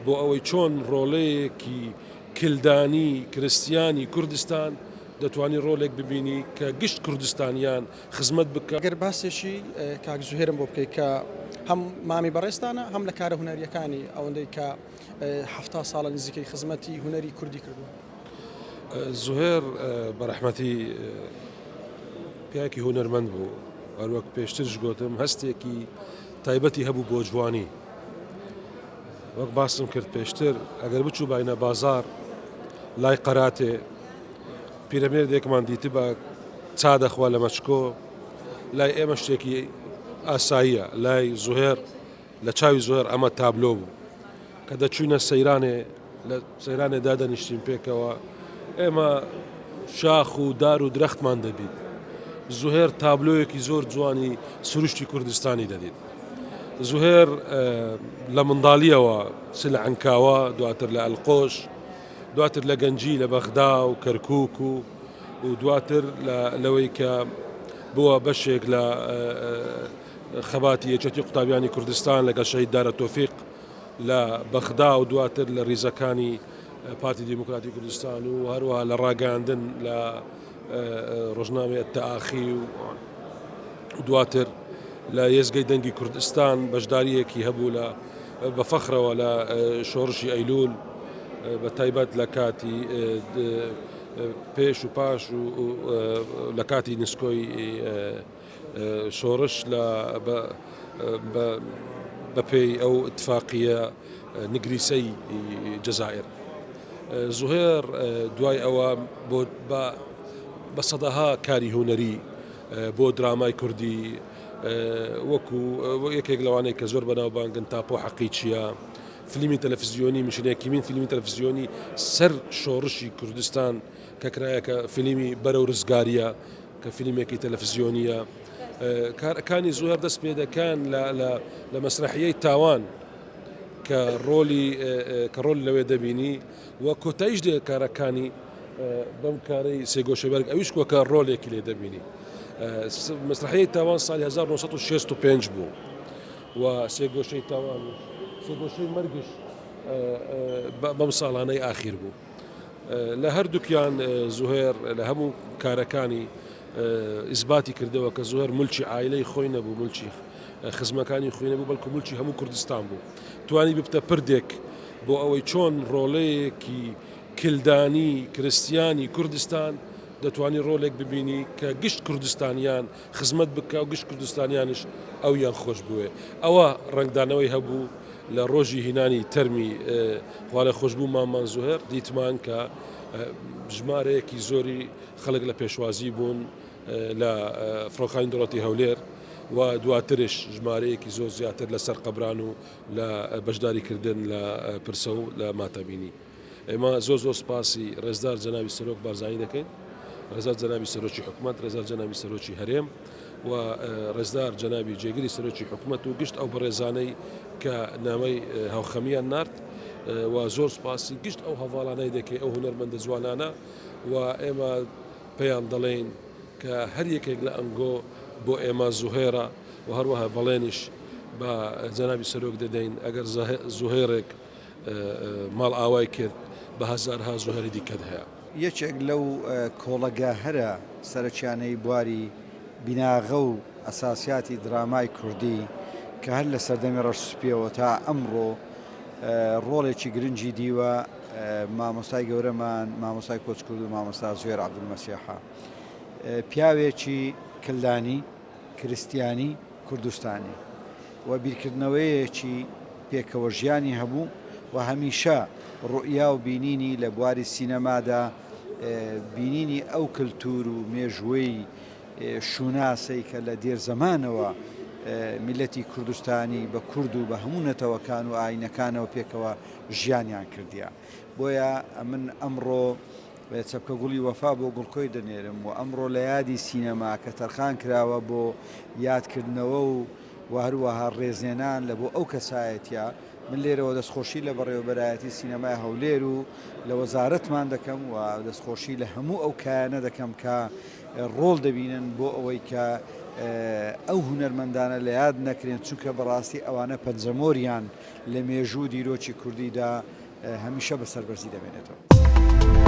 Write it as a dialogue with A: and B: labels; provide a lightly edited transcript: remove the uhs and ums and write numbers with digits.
A: بۆ ئەوەی چۆن ڕۆڵەیەکی کلدانی کرستیانی کوردستان دەتوانی ڕۆلێک ببینی کە گشت کوردستانیان خزمەت بکا.
B: گەر باسێکی کاک زوهێرم بۆ بکەی کە هەم مامی بەڕێزتانە هەم لە کارە هونەرییەکانی ئەوەندەی کە 70 ساڵە نزیکەی خزمەتی هونەری کوردی کردووە.
A: زوهێر بەڕەحمەتی پیاوێکی هونەرمەند بوو، هەروەک پێشترش گۆتم هەستێکی تایبەتی هەبوو بۆ جوانی. وەک باسم کرد پێشتر ئەگەر بچووباینە بازار لای قەراتێ پیرەمێردێکمان دیتبا چا دەخوا لە مەچکۆ لای ئێمە شتێکی ئاساییە لای زوهێر لە چاوی زوهێر ئەمە تابلۆ بوو کە دەچوینە سەیرانێ لە سەیرانێ دادەنیشتین پێکەوە ئێمە شاخ و دار و درەختمان دەبیت زوهێر تابلۆیەکی زۆر جوانی سروشتی کوردستانی دەدیت زوهێر لە منداڵیەوە چ لە عەنکاوە دواتر لە ئەلقۆش دواتر لە گەنجی لە بەغدا و کەرکک و و دواتر لەوەی کە بووە بەشێک لە خەباتی یەکێتی قوتابیانی کوردستان لەگەڵ شەهید دارە تۆفیق لە بەغدا و دواتر لە ریزەکانی پارتی دیموکراتی کوردستان و هەروەها لە ڕاگەاندن لە ڕۆژنامەی التآخی و دواتر لە یێزگەی دەنگی کوردستان بەشدارییەکی هەبوو لە بە فەخرەوە لە شۆڕشی ئەیلول بە تایبەت لە کاتی پێش و پاش و لە کاتی نسکۆی شۆڕش لە بەپێی ئەو اتفاقیە نگریسەی جەزائیر. زوهێر دوای ئەوە بۆ بە سەدەها کاری هونەری بۆ درامای کوردی وەکو یەکێک لەوانەی کە زۆر بەناوبانگن تاپۆ حەقی چییە فلیمی تەلەفزیۆنی میشنێکیمین فیلمی تەلەفزیۆنی سەر شۆڕشی کوردستان کە کرایەکە فیلمی بەرەو ڕزگاریە کە فیلمێکی تەلەفزیۆنیە کارەکانی زۆر دەست پێ دەکەن لە مەسرحیەی تاوان کە ڕۆلی کە ڕۆل لەوێ دەبینی و کۆتاییش دێ کارەکانی بەم کارەی سێگۆشەی بەرگ ئەویش وەکە ڕۆلێکی لێ دەبینی مەسرحیەی تاوان ساڵی 1965 بوو و سێگۆشەی تاوان و سێگۆشەی مەرگش بەم ساڵانەی ئاخیر بوو لە هەردووکیان زوهێر لە هەموو کارەکانی ئیسباتی کردەوە کە زوهێر ملکی عایلەی خۆی نەبوو ملکی خزمەکانی خۆی نەبوو بەڵکو ملکی هەموو کوردستان بوو توانی ببتە پردێک بۆ ئەوەی چۆن ڕۆڵەیەکی کلدانی کرستیانی کوردستان دەتوانی ڕۆلێک ببینی کە گشت کوردستانیان خزمەت بکە و گشت کوردستانیانش ئەویان خۆش بوێ ئەوە ڕەنگدانەوەی هەبوو لە ڕۆژی هینانی تەرمی خوالێ خۆشبوو مامان زوهێر دیتمان کە ژمارەیەکی زۆری خەڵک لە پێشوازی بوون لە فڕۆکخانی دەوڵەتی هەولێر و دواترش ژمارەیەکی زۆر زیاتر لەسەر قەبران و لە بەشداریکردن لە پرسە و لە ماتەمینی. ئێمە زۆر زۆر سپاسی ڕێزدار جەنابی سەرۆک بارزانی دەکەین، ڕێزدار جەنابی سەرۆکی حکومەت، ڕێزدار جەنابی سەرۆکی هەرێم و ڕێزدار جەنابی جێگری سەرۆکی حکومەت و گشت ئەو بەڕێزانەی کە نامەی هاوخەمیان نارد و زۆر سپاسی گشت ئەو هەڤاڵانەی دەکەین ئەو هونەرمەندە جوانانە و ئێمە پێیان دەڵێین کە هەر یەکێک لە ئەنگۆ بۆ ئێمە زوهێرە و هەروەها بەڵێنیش بە جەنابی سەرۆک دەدەین ئەگەر زوهێرێک ماڵئاوای کرد بە هەزارها زوهێری دیکەت هەیە.
C: یەکێک لەو کۆڵەگە هەرە سەرەکیانەی بواری بیناغە و ئەساسیاتی درامای کوردی کە هەر لە سەردەمی ڕەش سپیەوە تا ئەمڕۆ ڕۆڵێکی گرنگی دیوە مامۆستای گەورەمان مامۆستای کۆچکردوو مامۆستا زوێر عەبدولمەسیحە پیاوێکی کلدانی کریستیانی کوردستانی و بیرکردنەوەیەکی پێکەوە ژیانی هەبوو و هەمیشە ڕوئیا و بینینی لە بواری سینەمادا بینینی ئەو کلتور و مێژووەی شوناسەی کە لە دێرزەمانەوە میللەتی کوردستانی بە کورد و بە هەموو نەتەوەکان و ئاینەکانەوە پێکەوە ژیانیان کردیە بۆیە ئەمن ئەمڕۆ چەپکە گوڵی وەفا بۆ گوڵکۆی دەنێرم و ئەمڕۆ لە یادی سینەما کە تەرخان کراوە بۆ یادکردنەوە و و هەروەها ڕێزێنان لە بۆ ئەو کەسایەتیە من لێرەوە دەستخۆشی لە بەڕێوەبەرایەتی سینەمای هەولێر و لە وەزارەتمان دەکەم و دەستخۆشی لە هەموو ئەو کایانە دەکەم کە ڕۆڵ دەبینن بۆ ئەوەی کە ئەو هونەرمەندانە لە یاد نەکرێن چونکە بەڕاستی ئەوانە پەنجەمۆریان لە مێژوو و دیرۆکی کوردیدا هەمیشە بە سەربەرزی دەمێنێتەوە.